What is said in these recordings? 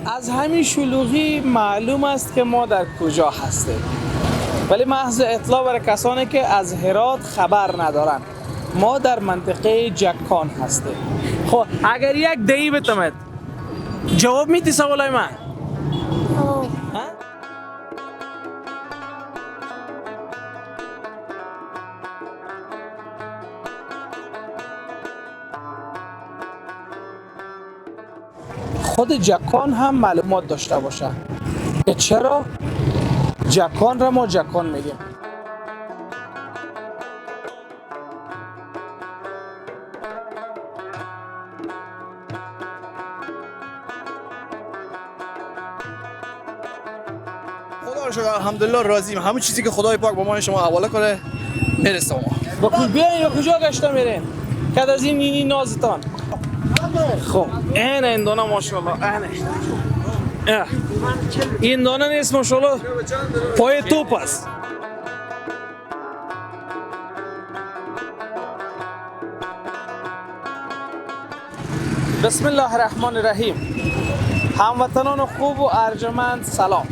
از همین شلوغی معلوم است که ما در کجا هستیم، ولی محض اطلاع برای کسانی که از هرات خبر ندارند، ما در منطقه جکان هستیم. خب اگر یک دهی بتمد جواب میدی سوالای من؟ خود جکان هم معلومات داشته باشه که چرا جکان را ما جکان میگیم. خدا رو شکر الحمدلله راضیم. همون چیزی که خدای پاک با ما شما حواله کنه میرسه ما. با کجا بیاین یا کجا گشته میرین؟ که از این نینی نازتان. خب این دانه ماشاءالله، این دانه نیست ماشاءالله، پای توپ است. بسم الله الرحمن الرحیم. هموطنان خوب و ارجمند سلام،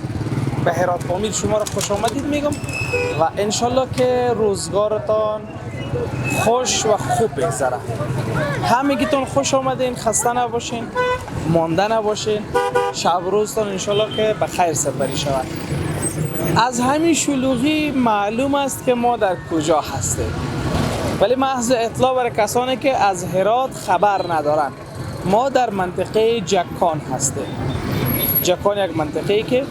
به هرات پامیر شما را خوش آمدید میگم و انشالله که روزگارتان خوش و خوب بگذره. همگیتون خوش آمدین، خسته نباشین، مانده نباشین، شب روزتان انشالله که به خیر سپری شود. از همین شلوغی معلوم است که ما در کجا هستیم، ولی محض اطلاع برای کسانی که از هرات خبر ندارند، ما در منطقه جکان هستیم. جکان یک منطقه‌ای که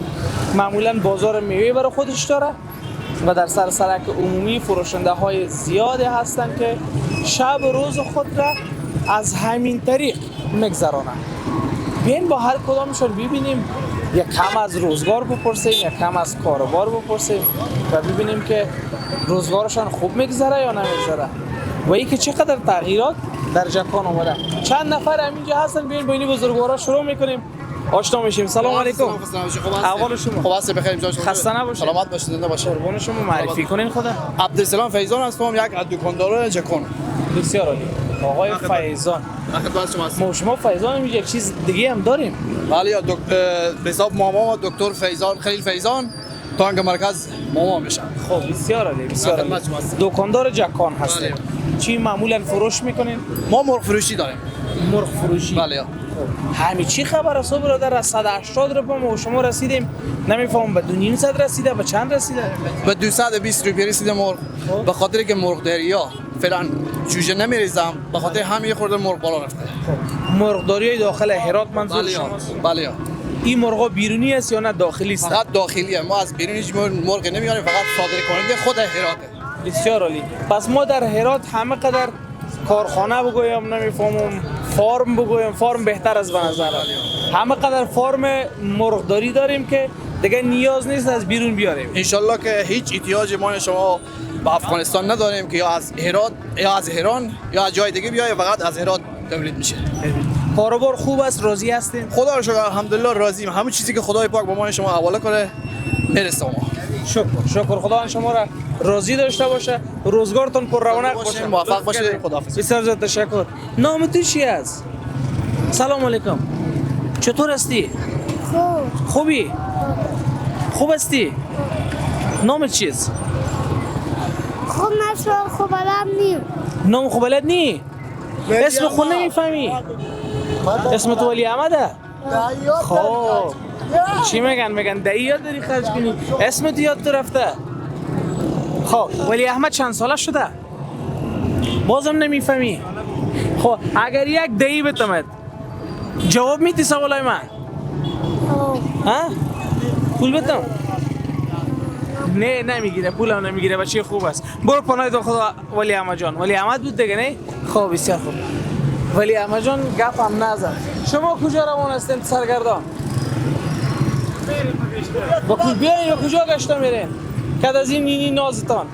معمولا بازار میوه برای خودش داره و در سر سرک عمومی فروشنده های زیادی هستند که شب و روز خود را از همین طریق میگذرانند. بیاین با هر کدامشون ببینیم، یک کم از روزگار بپرسیم، یک کم از کاروبار بپرسیم و ببینیم که روزگارشان خوب میگذره یا نمیگذره و اینکه چقدر تغییرات در جکان آمده. چند نفر همینجا هستن، بیاین با این بزرگوارا شروع میکنیم، آشنا میشیم. سلام علیکم. احوال شما؟ خوب هستی؟ بخیر. خسته نباشید. سلامت باشید، زنده باشید. قربان شما. معرفی کنین خدا. عبدالسلام فیضان هستم، یک از دکانداران جکان. بسیار عالی. آقای فیضان، خدمت شما هستم. ما شما فیضان یک چیز دیگه هم داریم. بله، به حساب ماما دکتر فیضان، خلیل فیضان، تانک مرکز ماما میشن. خب بسیار عالی، بسیار عالی. دکاندار جکان هستیم. چی معمولا فروش میکنین؟ ما مرغ فروشی داریم. مرغ فروشی؟ بله. همین چی خبر است برادر؟ از 180 روپیه ما شما رسیدیم، نمیفهمم به 250 رسیده، به چند رسیده؟ به 220 روپیه رسیده مرغ. به خاطر که مرغ دریا فعلا جوجه نمیریزم، به خاطر همین خورده مرغ بالا رفته. مرغداری داخل هرات منظور شماست؟ بله. این مرغا بیرونی است یا نه داخلی است؟ فقط داخلیه، ما از بیرون هیچ مرغ نمیاریم، فقط صادر کننده خود هراته. بسیار عالی. پس ما در هرات همه قدر کارخانه بگویم، نمیفهمم فارم بگویم، فارم بهتر از به نظر. همه قدر فارم مرغداری داریم که دیگه نیاز نیست از بیرون بیاریم. انشالله که هیچ احتیاج ما شما به افغانستان نداریم که یا از هرات یا از ایران یا از جای دیگه بیای، فقط از هرات تولید میشه. کاروبار خوب است، راضی هستین؟ خدا رو شکر الحمدلله راضیم. همون چیزی که خدای پاک با ما شما حواله کنه میرسه ما. شکر شکر، خداوند شما را راضی داشته باشه، روزگارتون پر رونق باشه، موفق باشید. خداحافظ. بسیار زیاد تشکر. نام تو چی است؟ سلام علیکم. چطور هستی؟ خوب. خوبی؟ خوب هستی؟ نام چیست؟ خوب نشو، خوب بلد نی. نام خوب بلد نی؟ اسم خود نمیفهمی؟ اسم تو ولی احمده؟ خب چی میگن؟ میگن دایی یاد داری خرج کنی، اسم تو یاد تو رفته. خب ولی احمد چند ساله شده؟ بازم نمیفهمی؟ خب اگر یک دایی بتمد جواب میدی سوالای من؟ ها؟ پول بتم؟ نه نمیگیره، پولم نمیگیره، بچه خوب است. برو پناه تو خدا ولی احمد جان. ولی احمد بود دیگه نه؟ خب بسیار خوب. ولی احمد جان گپ هم نزد. شما کجا روان هستین سرگردان؟ با کجا بیاین یا کجا گشته میرین؟ که از این نینی نازتان.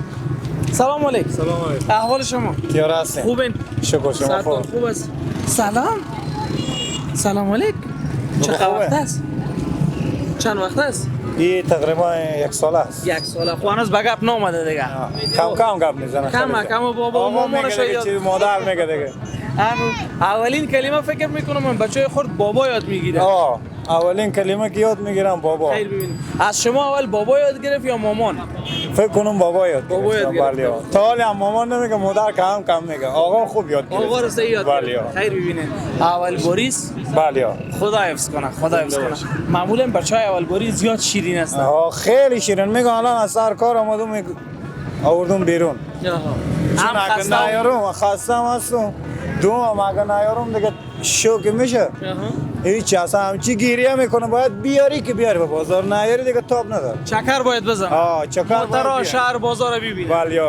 سلام علیکم. سلام علیکم. احوال شما؟ تیار هستین؟ خوبین؟ شکر شما خوب. خوب است. سلام. سلام علیکم. چه وقت است؟ چند وقت است؟ این تقریبا یک ساله است. یک ساله. خب هنوز به گپ نامده دیگه. کم کم گپ میزنه. کم کم بابا مامانش یاد مادر میگه دیگه. اولین کلمه فکر میکنم من بچه خورد بابا یاد میگیره. اولین کلمه که یاد میگیرم بابا. خیر ببینید. از شما اول بابا یاد گرفت یا مامان؟ فکر کنم بابا یاد گرفت. بابا یاد گرفت. تا حالا هم مامان نمیگه، مادر کم کم میگه. آقا خوب یاد گرفت. آقا رو صحیح یاد گرفت. خیر ببینید. اول بوریس؟ بله. خدا حفظ کنه، خدا حفظ کنه. معمولا بچهای اول بوریس زیاد شیرین هستن. آه خیلی شیرین. میگه الان از سر کار اومدم آوردم بیرون. هم خسته نیارم، خسته هستم. دوم اگه نیارم دیگه شوک میشه. هیچ اصلا همچی گیریه میکنه، باید بیاری که بیاری به بازار، نیاری دیگه تاب نداره. چکر باید بزن. آه چکر باید. شهر بازار رو ببینی. بله.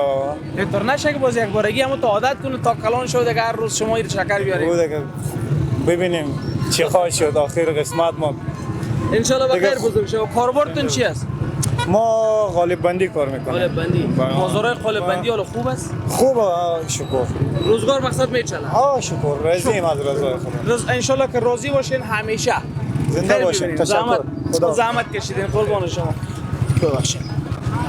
اینطور نشه که باز یک بارگی همون تا عادت کنه تا کلان شو دیگه هر روز شما این چکر بیاری. دیگه ببینیم چه خواهد شد آخر قسمت ما. ان شاء الله بخیر بزرگ شو. کاربارتون چی است؟ ما قالب بندی کار میکنیم. قالب بندی. بازارهای قالب بندی حالا خوب است؟ خوب شکر. روزگار مقصد میچله. آه شکر، راضیم از رضای خدا. ان شاء الله که راضی باشین همیشه. زنده باشین. تشکر. خدا زحمت کشیدین، قربان شما. ببخشید.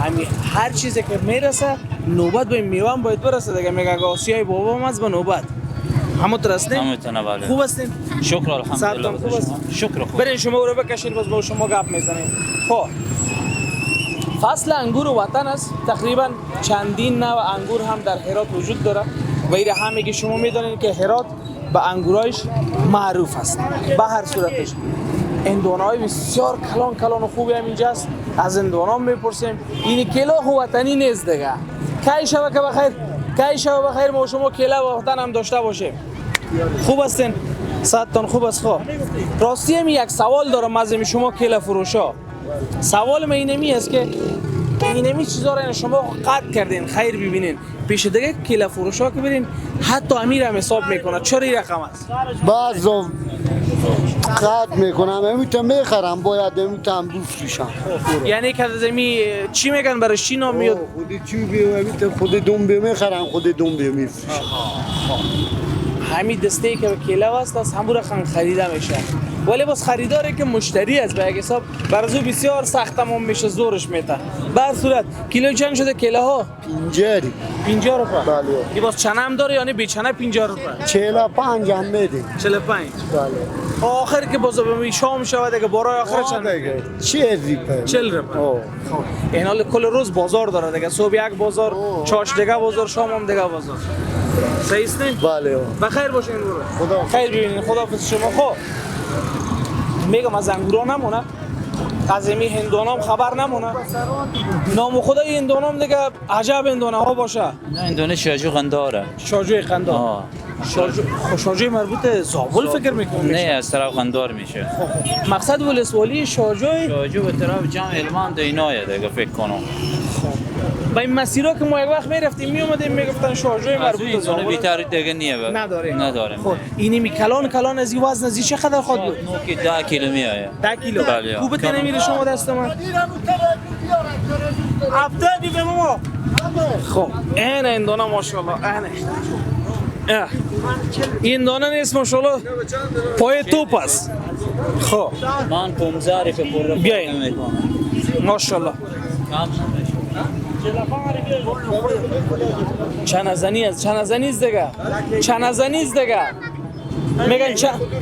همین هر چیزی که میرسه نوبت به میوه هم باید برسه دیگه. میگه آسیای بابام از به نوبت. همونطور هستین؟ همونطور بله. خوب هستین؟ شکر الحمدلله. خوب است؟ شکر خوب. برین شما رو بکشین باز با شما گپ میزنیم. خب فصل انگور وطن است. تقریبا چندین نوع انگور هم در هرات وجود داره و ایره همگی شما میدانید که هرات به انگورایش معروف است. به هر صورتش اندوانهای بسیار کلان کلان و خوبی هم اینجا است. از اندوانها میپرسیم. این کیلا خو وطنی نیست دیگه. کی شوه که بخیر، کی شوه بخیر ما شما کیلا وطن هم داشته باشیم. خوب هستین؟ صحتتان خوب است؟ خب راستی هم یک سوال دارم از شما کیلا فروشا. سوال من اینمی است که اینمی چیزا رو شما قطع کردین، خیر ببینین پیش دیگه کیله فروشا که برین حتی امیر هم حساب میکنه. چرا این رقم است؟ بعض قطع میکنم، امیتا میخرم، باید امیتا هم بفروشم. یعنی که از امی چی میگن برای چی نام میاد؟ خود چوبی و امیتا خود دنبه میخرم، خود دنبه میفروشم. همین دسته که به کیله است از همون رقم خریده میشه، ولی باز خریداری که مشتری است به یک حساب برزو بسیار سخت تمام میشه، زورش میته. به هر صورت کیلو چند شده کیله ها؟ 50 روپیه. بله. این باز چنه هم داره یعنی بیچنه 50 روپیه؟ 45 هم میده. 45. بله. آخر که باز به شام شود دیگه بارای آخر چند؟ 40 روپیه. 40 روپیه. این حال کل روز بازار داره دیگه، صبح یک بازار، چاش دیگه بازار، شام هم دیگه بازار. صحیح است؟ بله. بخیر باشین برو. خدا خیر ببینین. خداحافظ شما. خب میگم از انگورا نمونه، از امی هندوانام خبر نمونه. نام خدای هندوانام دیگه عجب هندوانه ها باشه. نه هندوانه شاجو قنداره. شاجوی قندار. شاجوی مربوط زابل فکر میکنم. نه از طرف قندار میشه. مقصد ولسوالی شاجوی شاجو به طرف جمع المان دینایه دیگه فکر کنم. با این مسیرها که ما یک وقت میرفتیم میومدیم میگفتن شارژوی مربوط به زابل بیتر دیگه نیه. نداریم. نداریم. خب اینی می کلان کلان از این وزن از این چقدر خواهد بود؟ نوکی 10 کیلو میآید. 10 کیلو. بله. خوب نمیره شما دست من. 70 به ما. خب این اندونا ماشاءالله این این دانه نیست ماشاءالله پای توپ است. خب من 15 روپیه بیاین ماشاءالله. چنزنی است، چنزنی است دیگه، چنزنی است دیگه. میگن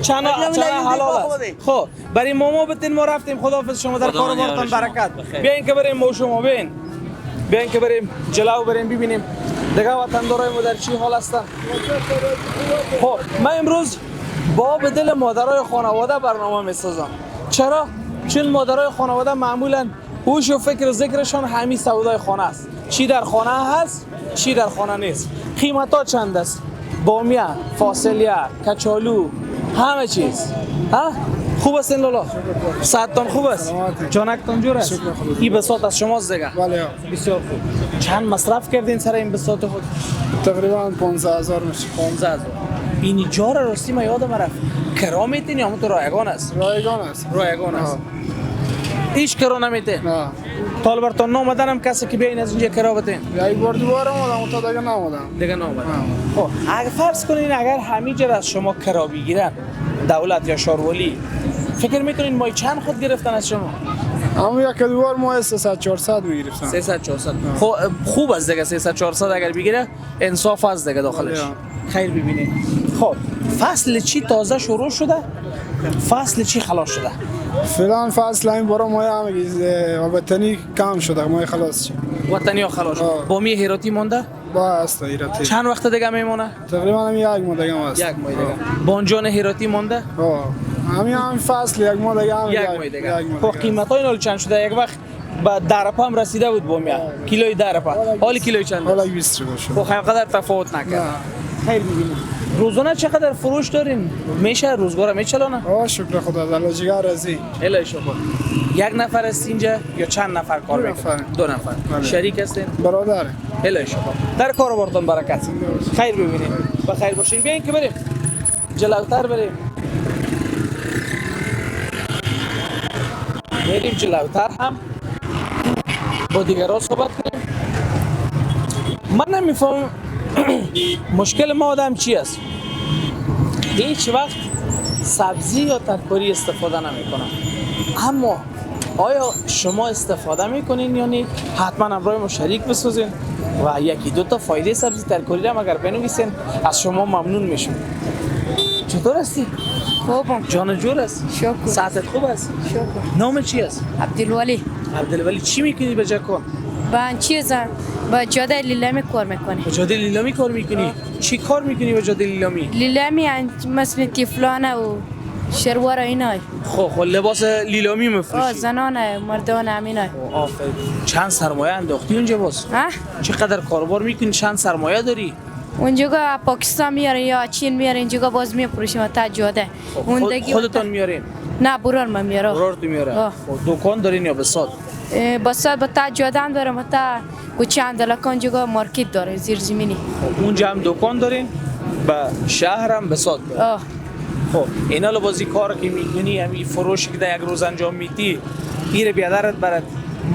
چنا حلال است. خب برای ماما بتین ما رفتیم. خداحافظ شما، در کار بارتان برکت. بیاین که بریم ما شما بیاین، بیاین که بریم جلو بریم ببینیم دیگه وطندارای ما در چی حال هستن. خب من امروز با به دل مادرای خانواده برنامه میسازم. چرا؟ چون مادرای خانواده معمولا هوش و فکر و ذکرشان همین سودای خانه است. چی در خانه هست، چی در خانه نیست. قیمت ها چند است؟ بامیه، فاصلیه، کچالو، همه چیز. ها؟ خوب است لالا؟ صحتتان خوب است؟ جانکتان جور است؟ این بساط از شماست دیگه؟ بله. بسیار خوب. چند مصرف کردین سر این بساط خود؟ تقریبا 15000 میشه. 15000. این جار راستی ما یادم رفت. کرا میتین یا همون تو رایگان است؟ رایگان است. رایگان است. هیچ کرا نمیتین؟ نه. تا برتون نامدنم کسی که بیاین از اینجا کرا بتین؟ یک بار دوباره اومدم تا دیگه نامدم. دیگه نامدم. خب اگر فرض کنین اگر همینجا از شما کرا بگیرن دولت یا شاروالی، فکر میکنین مای چند خود گرفتن از شما؟ اما یک دوبار ما 300 400 میگرفتن. 300 400. خب خوب است دیگه، 300 400 اگر بگیره انصاف است دیگه داخلش. خیر ببینید. خب فصل چی تازه شروع شده؟ فصل چی خلاص شده؟ فعلا فصل این برا مایه هم وطنی کم شده، مایه خلاص شد. وطنی ها خلاص شد. بامیه هراتی مونده؟ با است هراتی. چند وقت دیگه میمونه؟ تقریبا هم یک ماه دیگه است. یک ماه دیگه. بانجان هراتی مونده؟ همین هم فصل یک ماه دیگه هم یک ماه دیگه. خب قیمت های اینال چند شده؟ یک وقت به 10 هم رسیده بود بامیه. کیلوی 10 حالی کیلوی چند؟ حالا 20 روپیه شد. خب اینقدر تفاوت نکرد. خیلی می‌بینیم. روزانه چقدر فروش دارین؟ میشه روزگار میچلانه؟ آه شکر خدا الله جگر رضی. الهی شکر. یک نفر است اینجا یا چند نفر کار میکنه؟ دو نفر. شریک هستین؟ برادر. الهی شکر. در کاروبارتون برکت. خیر ببینیم. بخیر باشین. بیاین که بریم. جلوتر بریم. بریم جلوتر هم با دیگران صحبت کنیم. من نمیفهمم مشکل ما آدم چی است؟ هیچ وقت سبزی یا ترکاری استفاده نمیکنم. اما آیا شما استفاده میکنین یا نه؟ حتما همراه ما شریک بسازین و یکی دو تا فایده سبزی ترکاری را اگر بنویسین از شما ممنون میشم. چطور هستی؟ خوبم. جان جور است؟ شکر. صحتت خوب است؟ شکر. نام چی است؟ عبدالولی. عبدالولی چی میکنی به جکان؟ با چیزم با جاده لیلامی کار میکنی. با جاده لیلامی کار میکنی؟ چی کار میکنی با جاده لیلامی؟ لیلامی مثل تیفلانه و شلوار اینا. خب لباس لیلامی میفروشی؟ زنانه مردانه همینا. آفرین. چند سرمایه انداختی اونجا باز؟ چقدر کاروبار میکنی؟ چند سرمایه داری؟ اونجا پاکستان میارن یا چین میارن، اینجا باز میفروشیم تا جاده. خودتون میارین؟ نه برار من میارم. برار تو میاره. دکان دارین یا بساط؟ بساط با تا جاده هم دارم، تا کوچه اندلکان جگا مارکت داره زیر زمینی. اونجا هم دکان دارین؟ به شهرم بساط دارین. خب اینا لبازی کار که میکنی، همین فروش که در یک روز انجام میدی، ایره بیادرت برات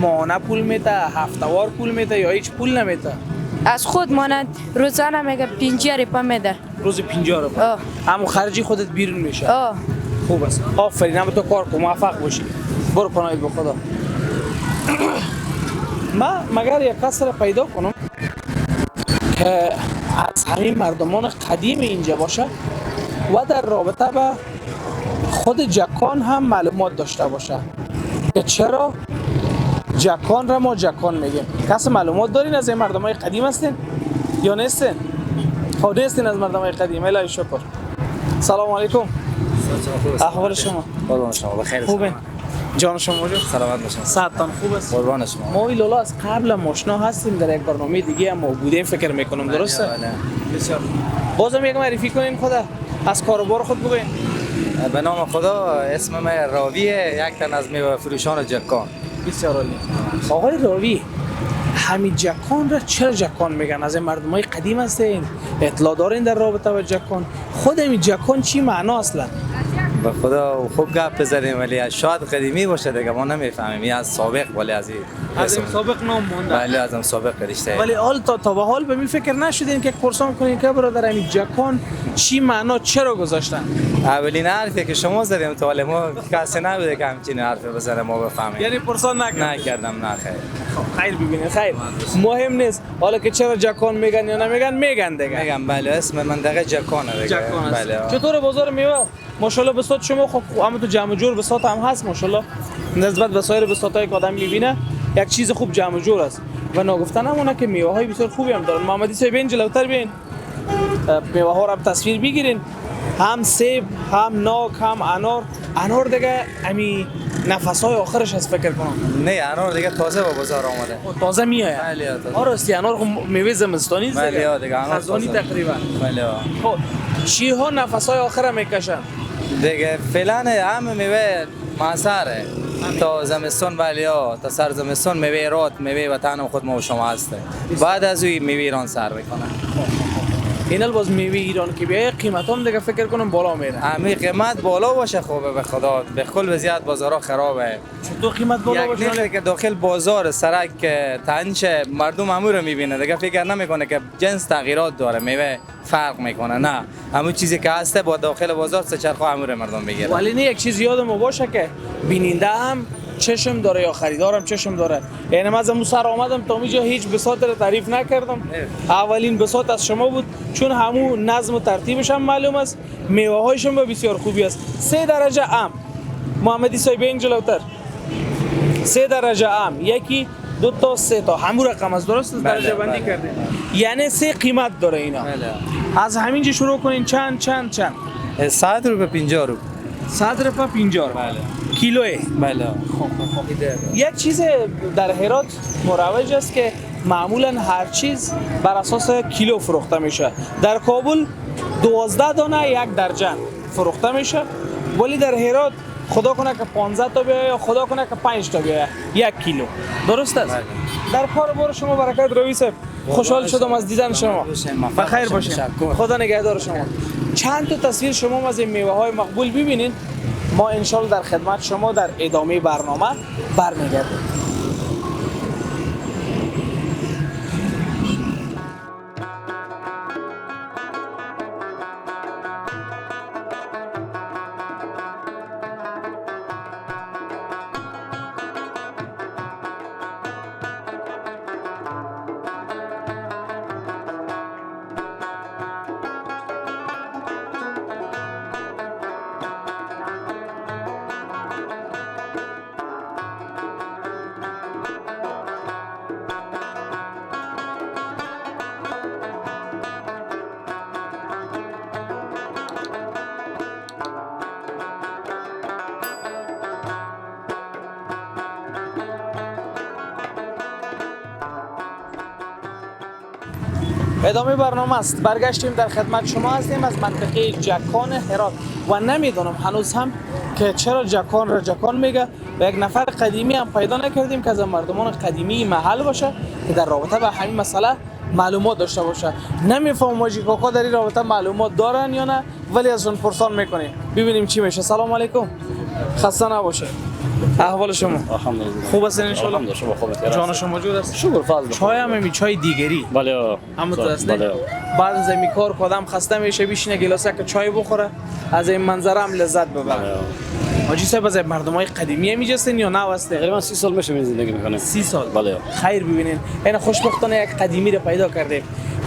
ماهانه پول میده، هفته‌وار پول میده یا هیچ پول نمیده؟ از خود مانند روزانه میگه 50 روپیه میده. روز 50 روپیه. همون خرجی خودت بیرون میشه. خوب است. آفرین، هم تو کار کن، موفق باشی. برو پناهت به خدا. ما مگر یک کس را پیدا کنم که از همین مردمان قدیم اینجا باشه و در رابطه با خود جکان هم معلومات داشته باشه که چرا جکان را ما جکان میگیم. کس معلومات دارین از این مردم های قدیم هستین یا نیستین؟ خب نیستین از مردم های قدیم. الهی شکر. سلام علیکم. احوال شما؟ قربان شما، بخیر. خوبین؟ جان شما جور؟ سلامت باشین. صحتتان خوب است؟ قربان شما. ما لالا از قبل ماشنا هستیم، در یک برنامه دیگه هم ما بودیم فکر میکنم، درسته؟ بله. بسیار. بازم یک معرفی کنین خدا، از کاروبار خود بگوین. به نام خدا، اسم من راویه، یک تن از میوه فروشان جکان. بسیار عالی. آقای راوی، همین جکان را چرا جکان میگن؟ از این مردم های قدیم هستین، اطلاع دارین در رابطه با جکان. خود همین جکان چی معنا اصلا؟ به خدا خوب گپ بزنیم، ولی شاید قدیمی باشه دیگه، ما نمیفهمیم. این از سابق، ولی از این سابق نام مونده. بله از سابق رشته. ولی حال تا به حال به می فکر نشدین که پرسان کنین که برادر همین جکان چی معنا، چرا گذاشتن؟ اولین حرفی که شما زدیم تا حالا ما کسی نبوده که همچین حرفی بزنه ما بفهمیم. یعنی پرسان نکردم. نکردم، نه خیر. خیر ببینید، خیر. مهم نیست حالا که چرا جکان میگن یا نمیگن، میگن دیگه. میگن بله، اسم منطقه جکانه دیگه. جکان است. بله. چطور بازار میوه؟ ماشاءالله بساط شما خب اما تو جمع جور بساط هم هست ماشاءالله، نسبت به سایر بساطایی که آدم میبینه یک چیز خوب جمع جور است و ناگفته نمونه که میوه های بسیار خوبی هم دارن. محمدی صاحب بین جلوتر بین، میوه ها رو هم تصویر بگیرین، هم سیب، هم ناک، هم انار. انار دیگه امی نفس های آخرش از فکر کنم. نه انار دیگه تازه به بازار آمده. تازه میآید. بله تازه. آره راستی انار خب میوه زمستانی است دیگه. بله دیگه انار خزانی تقریبا. بله. خب چی ها نفس های آخر میکشن؟ دیگه فعلا هم میوه معصره تا زمستان، بله تا سر زمستان میوه رات، میوه وطن خود ما و شما هسته. بعد از اوی میوه ایران سر میکنه. اینال باز میوه ایران که بیای قیمت هم دیگه فکر کنم بالا میره. امی قیمت بالا باشه خوبه، به خدا به کل وضعیت بازارها خرابه. چطور قیمت بالا باشه؟ که داخل بازار سرک تنش مردم همو رو میبینه دیگه، فکر نمیکنه که جنس تغییرات داره، میوه فرق میکنه. نه همون چیزی که هسته با داخل بازار سه چرخ همو رو مردم میگیره. ولی نه یک چیز یادم باشه که بیننده هم چشم داره یا خریدارم چشم داره. یعنی من از امو سر آمدم تا اینجا هیچ بساط را تعریف نکردم. اولین بساط از شما بود، چون همو نظم و ترتیبش هم معلوم است، میوه هایش هم بسیار خوبی است. 3 درجه ام محمدی صاحب این جلوتر 3 درجه ام، یکی 2 تا 3 تا، همون رقم از درست درجه بندی کردیم. یعنی 3 قیمت داره اینا. از همینجا شروع کنین. چند چند چند؟ 100 روپیه 50 روپیه. 100 روپیه 50 روپیه. بله. کیلوه. بله. خب خب. یک چیز در هرات مروج است که معمولا هر چیز بر اساس کیلو فروخته میشه. در کابل 12 دانه یک درجن فروخته میشه، ولی در هرات خدا کنه که 15 تا بیایه یا خدا کنه که 5 تا بیایه یک کیلو. درست است؟ در کار بار شما برکت روی صاحب. خوشحال شدم از دیدن شما. بخیر باشین. خدا نگهدار شما. چند تا تصویر شما از این میوه های مقبول ببینین. ما انشالله در خدمت شما در ادامه برنامه برمیگردیم. ادامه برنامه است. برگشتیم در خدمت شما هستیم از منطقه جکان هرات و نمیدونم هنوز هم که چرا جکان را جکان میگه و یک نفر قدیمی هم پیدا نکردیم که از مردمان قدیمی محل باشه که در رابطه با همین مسئله معلومات داشته باشه. نمیفهمم حاجی کاکا در این رابطه معلومات دارن یا نه، ولی ازشون پرسان میکنیم ببینیم چی میشه. سلام علیکم، خسته نباشه. احوال شما؟ الحمدلله خوب هستین ان شاء الله. الحمدلله شما خوب هستین؟ جان شما جور است؟ شکر فضل. چای هم می چای دیگری؟ بله همون است. بله. بعد از این کار کدام خسته میشه بشینه گلاسک چای بخوره، از این منظره هم لذت ببره. حاجی صاحب از مردمای قدیمی میجستین یا نه هستین؟ تقریبا 30 سال میشه زندگی میکنم. 30 سال؟ بله. خیر ببینین. این خوشبختانه یک قدیمی رو پیدا کردیم.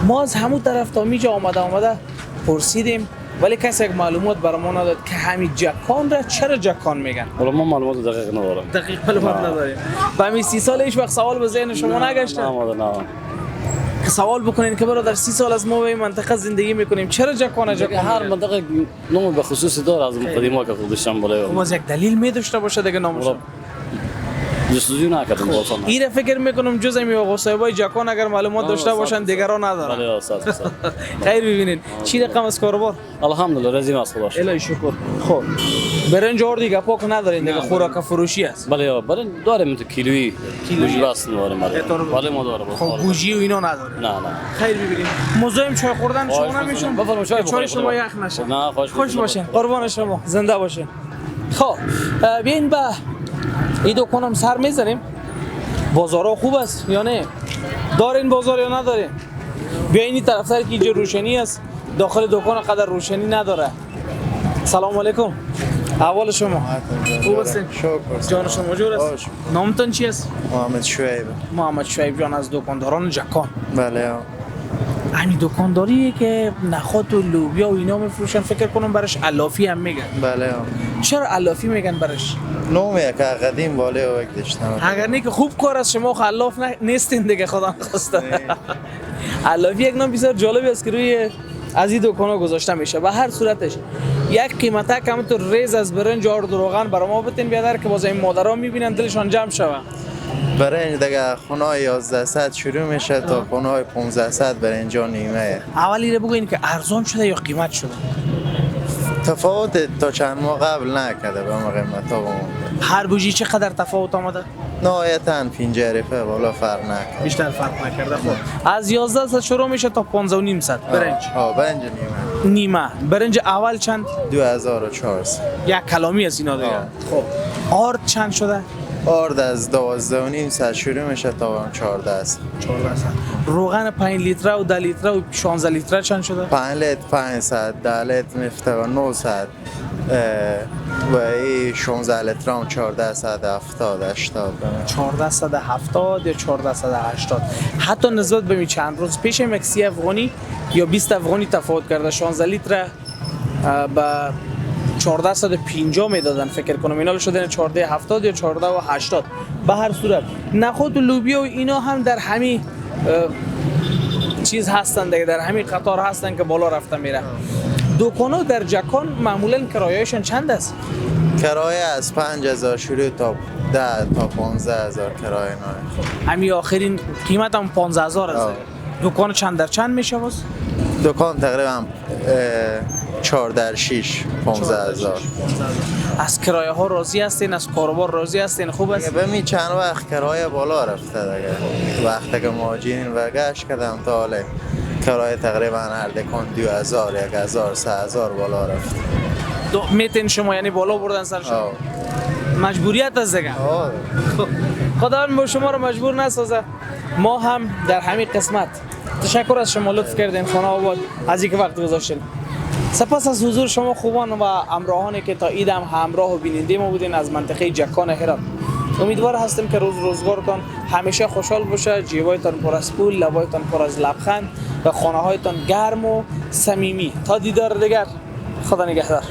ما از همون طرف تا میجا آمده پرسیدیم ولی کسی یک معلومات برای ما نداد که همین جکان را چرا جکان میگن. والله ما معلومات دقیق ندارم. دقیق معلومات نداریم. و همین 30 سال هیچ وقت سوال به ذهن شما نگشته؟ نه نه. که سوال بکنین که برادر 30 سال از ما به این منطقه زندگی میکنیم چرا جکان جکان؟ هر منطقه نام به خصوص داره از قدیما که خودشان بالا. خب از یک دلیل می داشته باشه دیگه نامش. جستجو نکردم واقعا. ایره فکر میکنم جز می آقا صاحبای جکان اگر معلومات داشته باشن دیگران ندارن. بله صد. خیر ببینین. چی رقم از کاروبار؟ الحمدلله راضی از خدا. الهی شکر. خب برنج آرد دیگه پاک ندارین دیگه، خوراک فروشی است. بله برنج داریم تو کیلویی. کیلویی بس داریم. بله ما داریم. خب گوجی و اینا نداریم. نه نه. خیر ببینین. مزاحم چای خوردن شما نمیشم. بفرمایید چای شما یخ نشه. نه خوش باشین. قربان شما. زنده باشین. خب بیاین با این دکانم سر میزنیم. بازارها خوب است یا نه؟ دارین بازار یا ندارین؟ بیاین این طرف سر که اینجا روشنی است، داخل دکان قدر روشنی نداره. سلام علیکم. احوال شما؟ خوب هستین؟ جان شما جور است؟ نامتون چی است؟ محمد شعیب. محمد شعیب جان از دکانداران جکان. بله. همین دکانداریه که نخود و لوبیا و اینا میفروشن، فکر کنم برش علافی هم میگن. بله. چرا علافی میگن برش؟ نومه که قدیم باله و یک داشتن. اگر نه که خوب کار است، شما خلاف نیستین دیگه، خدا نخواسته. علافی یک نام بسیار جالبی است که روی از این دکانا گذاشته میشه. به هر صورتش یک قیمته که همونطور ریز از برنج آرد و روغن برای ما بتین بیادر که باز این مادرها میبینن دلشان جمع شوه. برنج دیگه خونه 1100 شروع میشه تا خونه 1500 برنج نیمه. اولی رو بگوین که ارزان شده یا قیمت شده؟ تفاوت تا چند ماه قبل نکرده به ما قیمت ها بمونده. هر بوجی چقدر تفاوت آمده؟ نهایتاً 50 روپیه بالا فرق نکرده. بیشتر فرق نکرده. خب از 1100 شروع میشه تا 1550 برنج. برنج نیمه. نیمه. برنج اول چند؟ 2400. یک کلامی از اینا دیگه. خب آرد چند شده؟ آرد از 12.5 شروع میشه تا 14. 14. روغن 5 لیتره و 10 لیتره و 16 لیتره چند شده؟ 5 لیتر 500، 10 لیتر میفته و 900 و این 16 لیتر هم 1470 80. 1470 یا 1480. حتی نسبت به چند روز پیش هم 30 افغانی یا 20 افغانی تفاوت کرده. 16 لیتر به 1480، 1450 میدادن فکر کنم، اینا شدن 1470 یا 1480. به هر صورت نخود و لوبیا و اینا هم در همین چیز هستن دیگه، در همین قطار هستن که بالا رفته میره. دکان‌ها در جکان معمولا کرایه‌شان چند است؟ کرایه از 5000 شروع تا 10 تا 15000 کرایه نه. همین آخرین قیمت هم 15000 است. دکان چند در چند میشه باز؟ دکان تقریبا 4 در 6 15000. از کرایه ها راضی هستین؟ از کاروبار راضی هستین؟ خوب است؟ به چند وقت کرایه بالا رفته دیگه. وقتی که مهاجرین و گشت کردم تا حالا کرایه تقریبا هر دکان 2000 1000 3000 بالا رفت. میتین شما یعنی بالا بردن سر شما؟ مجبوریت است دیگه. خدا شما رو مجبور نسازه. ما هم در همین قسمت تشکر از شما، لطف کردین خانه آباد از اینکه وقت گذاشتین. سپاس از حضور شما خوبان و همراهانی که تا ایدم همراه و بیننده ما بودین از منطقه جکان هرات. امیدوار هستم که روز روزگارتان همیشه خوشحال باشه، جیبایتان پر از پول، لبایتان پر از لبخند و خانه هایتان گرم و صمیمی. تا دیدار دیگر، خدا نگهدار.